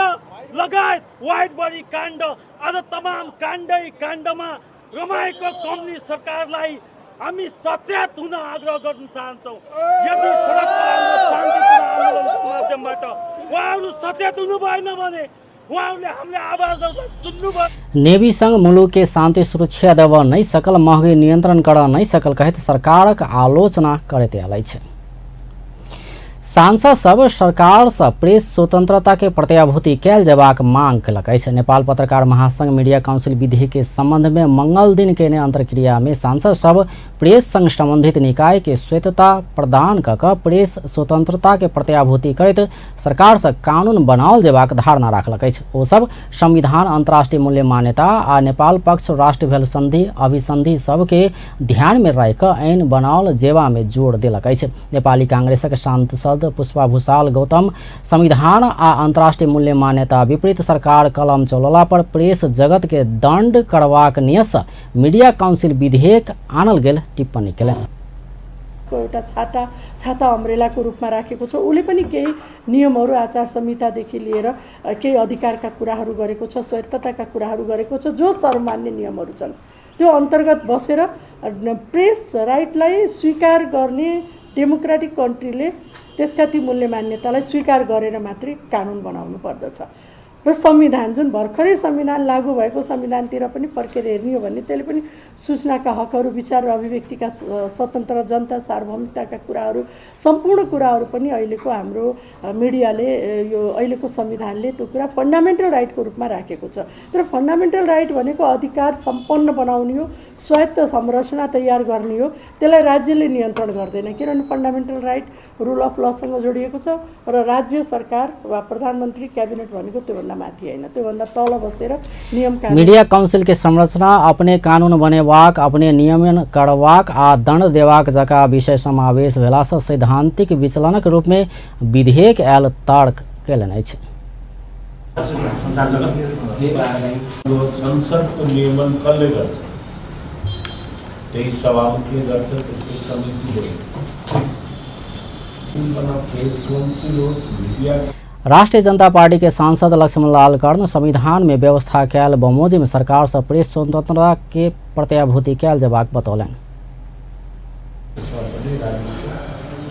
लगायत वाइट बडी काण्ड, आज तमाम काण्डै काण्डमा रमाएको कम्युनिस्ट सरकारलाई हामी सचेत हुन आग्रह गर्न चाहन्छौँ। यदि सडकमा शान्तिपूर्ण आन्दोलनको माध्यमबाट उहाँहरू सचेत हुनु भएन भने उहाँहरूले हामीले आवाजहरूलाई सुन्नु भयो। नेवी संघ मुलुक के शान्ति सुरक्षा देव नहीं सकल, महँगी नियंत्रण कर नहीं सकल कहैत सरकारक आलोचना करैत आयल अछि। सांसद सब सरकार से प्रेस स्वतंत्रता के प्रत्याभूति कयल जेबाक मांग कयलक अछि। नेपाल पत्रकार महासंघ मीडिया काउंसिल विधेयक के संबंध में मंगल दिन केने अंतर्क्रिया में सांसद सब प्रेस संघ संबंधित निकाय के स्वायत्तता प्रदान क क प्रेस स्वतंत्रता के प्रत्याभूति करैत सरकार से कानून बनाओल जेबाक धारणा राखलक अछि। ओ सब संविधान, अंतर्राष्ट्रीय मूल्य मान्यता आ नेपाल पक्ष राष्ट्र भेल संधि अभिसंधि सबके ध्यान में राखि क ऐन बनाओल जेबा में जोड़ देलक अछि। नेपाली कांग्रेसक सांसद पुष्पा भूषाल गौतम संविधान आ अंतर्राष्ट्रीय मूल्य मान्यता विपरीत सरकार कलम चलौला पर प्रेस जगत के दंड करबाक नियत से मीडिया काउंसिल विधेयक आनल गेल टिप्पणी केलनि। एउटा छाता छाता अम्ब्रेलाको रूपमा राखेको छ। उसले पनि केही नियमहरू, आचार संहितादेखि लिएर केही अधिकारका कुराहरू गरेको छ, स्वायत्तताका कुराहरू गरेको छ, जो सर्वमान्य नियमहरू छन् त्यो अन्तर्गत बसेर प्रेस राइटलाई स्वीकार गर्ने डेमोक्रेटिक कन्ट्रीले त्यसका ती मूल्य मान्यतालाई स्वीकार गरेर मात्रै कानुन बनाउनु पर्दछ। र संविधान जुन भर्खरै संविधान लागू भएको संविधानतिर पनि फर्केर हेर्ने हो भने त्यसले पनि सूचनाका हकहरू, विचार र अभिव्यक्तिका स्वतन्त्र, जनता सार्वभौमिकताका कुराहरू, सम्पूर्ण कुराहरू पनि अहिलेको हाम्रो मिडियाले यो अहिलेको संविधानले त्यो कुरा फन्डामेन्टल राइटको रूपमा राखेको छ। तर फन्डामेन्टल राइट भनेको अधिकार सम्पन्न बनाउने हो, स्वायत्त संरचना तयार गर्ने हो, त्यसलाई राज्यले नियन्त्रण गर्दैन, किनभने फन्डामेन्टल राइट रुल अफ लसँग जोडिएको छ र राज्य सरकार वा प्रधानमन्त्री क्याबिनेट भनेको त्योभन्दा माथि होइन, त्योभन्दा तल बसेर नियम कानुन। मीडिया काउंसिल के संरचना अपने कानून बनेबाक, अपने नियमन करबाक आ दंड देबाक जका विषय समावेश भेलासँ सैद्धांतिक विचलनक रूप में विधेयक आयल तर्क कयलनि अछि। संसदको नियमन कसले गर्छ? त्यही सभामुखले गर्छ, त्यसको समिति हो। प्रेस काउन्सिल होस्, मीडिया। राष्ट्रिय जनता पार्टी के सांसद लक्ष्मणलाल कर्ण संविधान में व्यवस्था कयल बमोजिम सरकार से प्रेस स्वतंत्रता के प्रत्याभूति कयल जेबाक बतौलनि।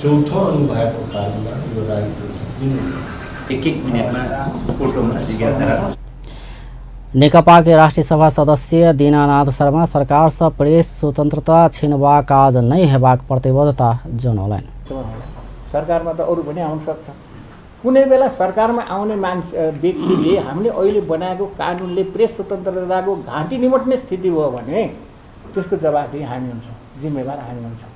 चौथो अनुभागको कारणमा यो राइट एक एक मिनेटमा फोटोमा जिज्ञासा। नेकपा के राष्ट्रिय सभा सदस्य दीनानाथ शर्मा सरकार से प्रेस स्वतंत्रता छीनबाक काज नहि हेबाक प्रतिबद्धता जनौलनि। सरकारमा त अरू पनि आउन सक्छ, कुनै बेला सरकारमा आउने मान्छे व्यक्तिले हामीले अहिले बनाएको कानुनले प्रेस स्वतन्त्रताको घाँटी निमट्ने स्थिति भयो भने त्यसको जवाबदेही हामी हुन्छौँ, जिम्मेवार हामी हुन्छौँ।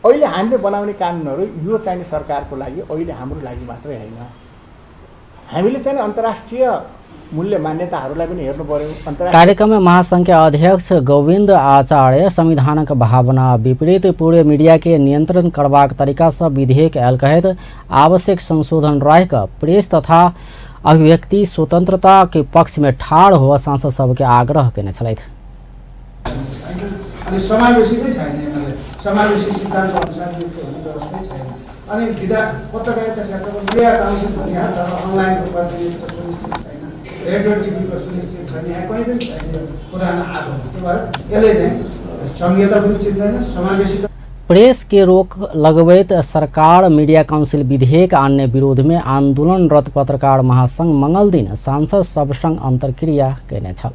अहिले हामीले बनाउने कानुनहरू यो चाहिँ सरकारको लागि, अहिले हाम्रो लागि मात्रै होइन, हामीले चाहिँ अन्तर्राष्ट्रिय मूल्य मान्यताहरूलाई पनि हेर्नु पर्यो। कार्यक्रम में महासंघ के अध्यक्ष गोविंद आचार्य संविधानक भावना विपरीत पूरे मीडिया के नियंत्रण करबाक तरीका से विधेयक आयल कहैत आवश्यक संशोधन राखि कऽ प्रेस तथा अभिव्यक्ति स्वतंत्रता के पक्ष में ठाढ़ हुआ सांसद सबके आग्रह केने छलथि। अनि समावेशी नै छैन, समावेशी सिद्धान्त अनुसार नियुक्त हुने व्यवस्थै छैन। अनि विधा पत्रकारिता क्षेत्रमा मिडिया काउन्सिल भन्ने तर अनलाइनको प्रतिनिधित्व सुनिश्चित छैन, रेडियो टिभीको सुनिश्चित छैन, यहाँ कहीँ पनि छैन यो पुरानो आएको। त्यो भएर यसले चाहिँ संहिता पनि चिन्दैन, समावेशी। प्रेस के रोक लगबैत सरकार मीडिया काउंसिल विधेयक आनने विरोध में आंदोलनरत पत्रकार महासंघ मंगल दिन सांसद सबसँग अंतर्क्रिया केने छल।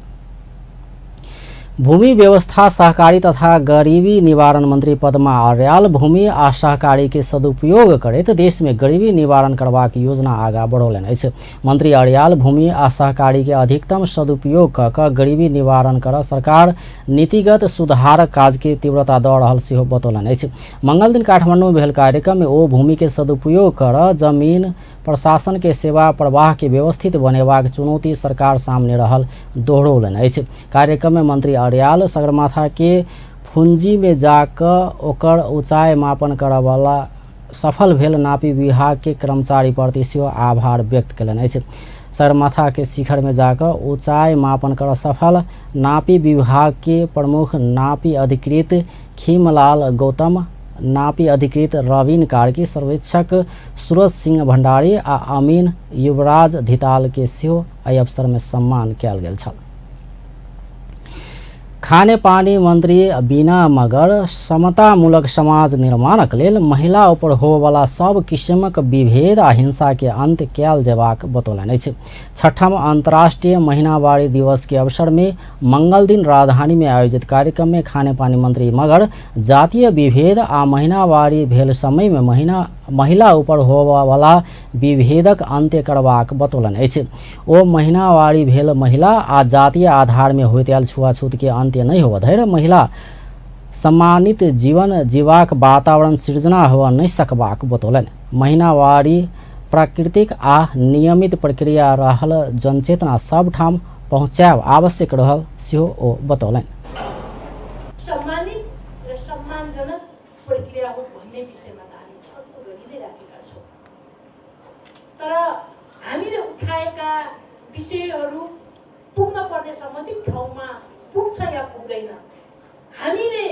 भूमि व्यवस्था सहकारी तथा गरीबी निवारण मंत्री पद्मा अर्याल भूमि आ सहकारी के सदुपयोग करैत देश में गरीबी निवारण करबाक योजना आगा बढ़ौलनि अछि। मंत्री अर्याल भूमि आ सहकारी के अधिकतम सदुपयोग क कऽ गरीबी निवारण कर सरकार नीतिगत सुधारक काज के तीव्रता दऽ रहल सेहो बतौलनि अछि। मंगल दिन काठमांडू में भेल कार्यक्रम में ओ भूमि के सदुपयोग कर जमीन प्रशासन के सेवा प्रवाह के व्यवस्थित बनेबाक चुनौती सरकार सामने रहल दोहरौलनि अछि। कार्यक्रम में मंत्री अर्याल सगरमाथा के फुंजी में जाकऽ ओकर ऊंचाई मापन करऽवला सफल भेल नापी विभाग के कर्मचारी प्रति सेहो आभार व्यक्त कयलनि अछि। सगरमाथा के शिखर में जाकऽ ऊंचाई मापन कर सफल नापी विभाग के प्रमुख नापी अधिकृत खीमलाल गौतम, नापी अधिकृत रवीन कार्की, सर्वेक्षक सूरज सिंह भंडारी आ अमीन युवराज धिताल के सेहो एहि अवसर में सम्मान कयल गेल छल। खानेपानी मंत्री बीना मगर समतामूलक समाज निर्माणक लेल महिला ऊपर होवला सब किसिमक विभेद आ हिंसा के अंत कयल जेबाक बतौलनि अछि। छठम अंतर्राष्ट्रीय महिनावारी दिवस के अवसर में मंगल दिन राजधानी में आयोजित कार्यक्रम में खानेपानी मंत्री मगर जातीय विभेद आ महिनावारी भेल समय में महिला ऊपर होवला विभेदक अंत्य करबाक बतौलनि अछि। ओ महिनावारी भेल महिला आ जातीय आधार में होइत आयल छुआछूत के अंत्य नहि होबऽ धरि महिला सम्मानित जीवन जीवाक वातावरण सृजना होबऽ नहि सकबाक बतौलनि। महिनावारी प्राकृतिक आ नियमित प्रक्रिया रहल जनचेतना सब ठाम पहुँचायब आवश्यक रहल सेहो ओ बतौलनि। सम्मानित र सम्मानजनक प्रक्रिया हो भन्ने विषयमा त हामी छलफल गरि नै राखेका छौँ, तर हामीले उठाएका विषयहरू पुग्न पर्ने सम्बन्धित ठाउँमा पुग्छ या पुग्दैन, हामीले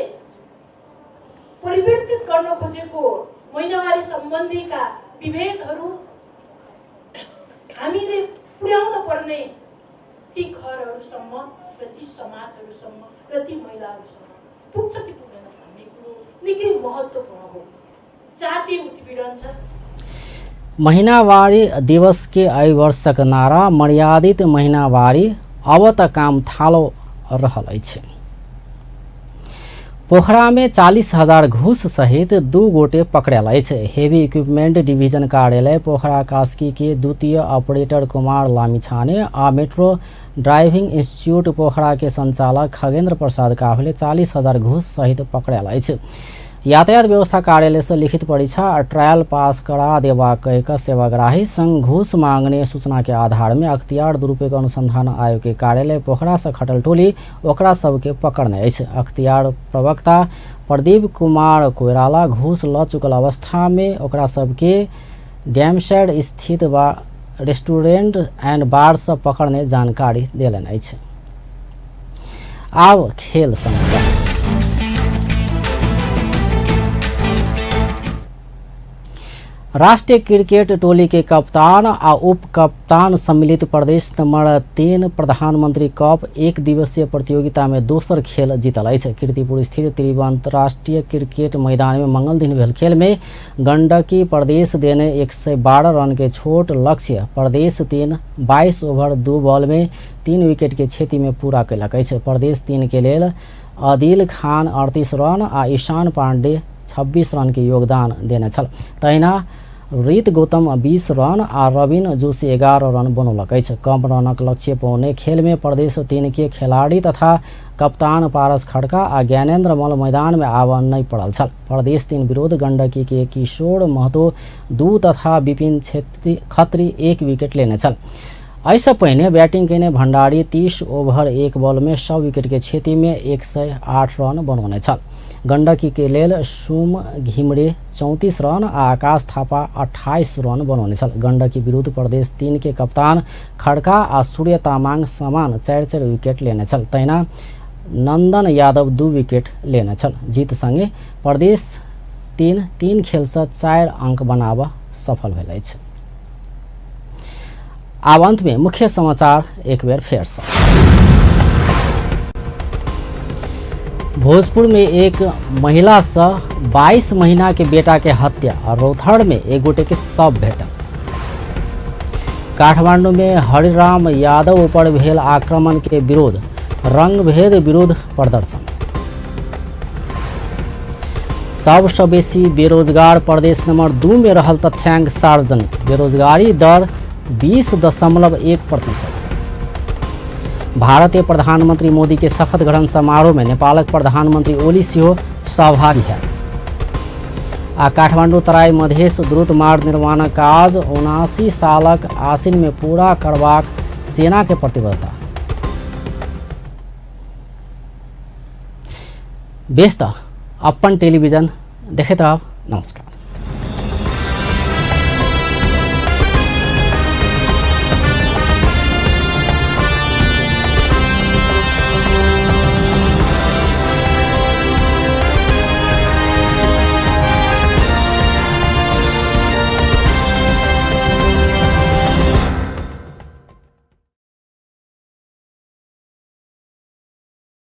परिवर्तित गर्न खोजेको महिनावारी सम्बन्धीका विभेदहरू हामीले पुर्याउन पर्ने ती घरहरूसम्म र ती समाजहरूसम्म र ती महिलाहरूसम्म पुग्छ कि पुग्दैन भन्ने कुरो निकै महत्त्वपूर्ण हो। जातीय उत्पीडन छ। महिनावारी दिवस के एहि वर्षक नारा मर्यादित महिनावारी अब त काम थालो रहल अछि। पोखरा में 40,000 घूस सहित 2 गोटे पकड़ल अछि। हेवी इक्विपमेंट डिवीजन कार्यालय पोखरा कास्की के द्वितीय ऑपरेटर कुमार लामिछाने आ मेट्रो ड्राइविंग इंस्टीट्यूट पोखरा के संचालक खगेंद्र प्रसाद काफले 40,000 घूस सहित पकड़ल अछि। यातायात व्यवस्था कार्यालय से लिखित परीक्षा आ ट्रायल पास करा देबाक कहि सेवाग्राही संग घूस मांगने सूचना के आधार में अख्तियार दुरुपयोग अनुसंधान आयोग के कार्यालय पोखरा से खटल टोली ओकरा सबके पकड़ने अछि। अख्तियार प्रवक्ता प्रदीप कुमार कोइराला घूस ल चुकल अवस्था में ओकरा सबके डैमशेड स्थित रेस्टोरेंट एंड बार से पकड़ने जानकारी देलनि अछि। आब खेल समाचार। राष्ट्रीय क्रिकेट टोली के कप्तान आ उप कप्तान सम्मिलित प्रदेश नंबर 3 प्रधानमंत्री कप एक दिवसीय प्रतियोगिता में दोसर खेल जीतल अछि। कीर्तिपुर स्थित त्रिभुवन अंतर्राष्ट्रीय क्रिकेट मैदान में मंगल दिन भेल खेल में गंडकी प्रदेश देने 112 रन के छोट लक्ष्य प्रदेश 3 22 ओवर 2 बॉल में 3 विकेट के क्षति में पूरा कयलक अछि। प्रदेश 3 के लेल आदिल खान 38 रन आ ईशान पांडे 26 रन के योगदान देने छल। तहिना रीत गौतम 20 रन आ रविन जोशी 11 रन बनौलक अछि। कम रनक लक्ष्य पाउने खेल में प्रदेश 3 के खिलाड़ी तथा कप्तान पारस खड़का आ ज्ञानेन्द्र मल्ल मैदान में आबऽ नहि पड़ल छल। प्रदेश 3 विरुद्ध गंडकी के किशोर महतो 2 तथा विपिन खत्री 1 विकेट लेने छल। एहिसँ पहिने बैटिंग केने भंडारी 30 ओवर 1 बॉल में 100 विकेट के क्षति में 108 रन बनौने छल। गंडकी के लेल सुम घिमरे 34 रन आ आकाश थापा 28 रन बनौने छल। गंडकी विरुद्ध प्रदेश 3 के कप्तान खड़का आ सूर्य तामाङ समान 4-4 विकेट लेने छल। तहिना नंदन यादव 2 विकेट लेने छल। जीत सँगे प्रदेश 3 3 खेलसँ 4 अंक बनाब सफल भेल अछि। आब अंत में मुख्य समाचार एक बेर फेर से। भोजपुर में एक महिला से 22 महीना के बेटा के हत्या और रौथड़ में एक गोटे के शव भेटल। काठमांडू में हरिराम यादव ऊपर भेल आक्रमण के विरोध रंगभेद विरोध प्रदर्शन। सबसँ बेसी बेरोजगार प्रदेश नंबर 2 में रहल तथ्यांक सार्वजनिक। बेरोजगारी दर 20.1%। भारतीय प्रधानमंत्री मोदी के शपथ ग्रहण समारोह में नेपालक प्रधानमंत्री ओली सेहो सहभागी है। आ काठमांडू तराई मधेश द्रुत मार्ग निर्माण काज 79 सालक आसिन में पूरा करबाक सेना के प्रतिबद्धता। बेस त अपन टेलीविजन देखैत रहब। नमस्कार।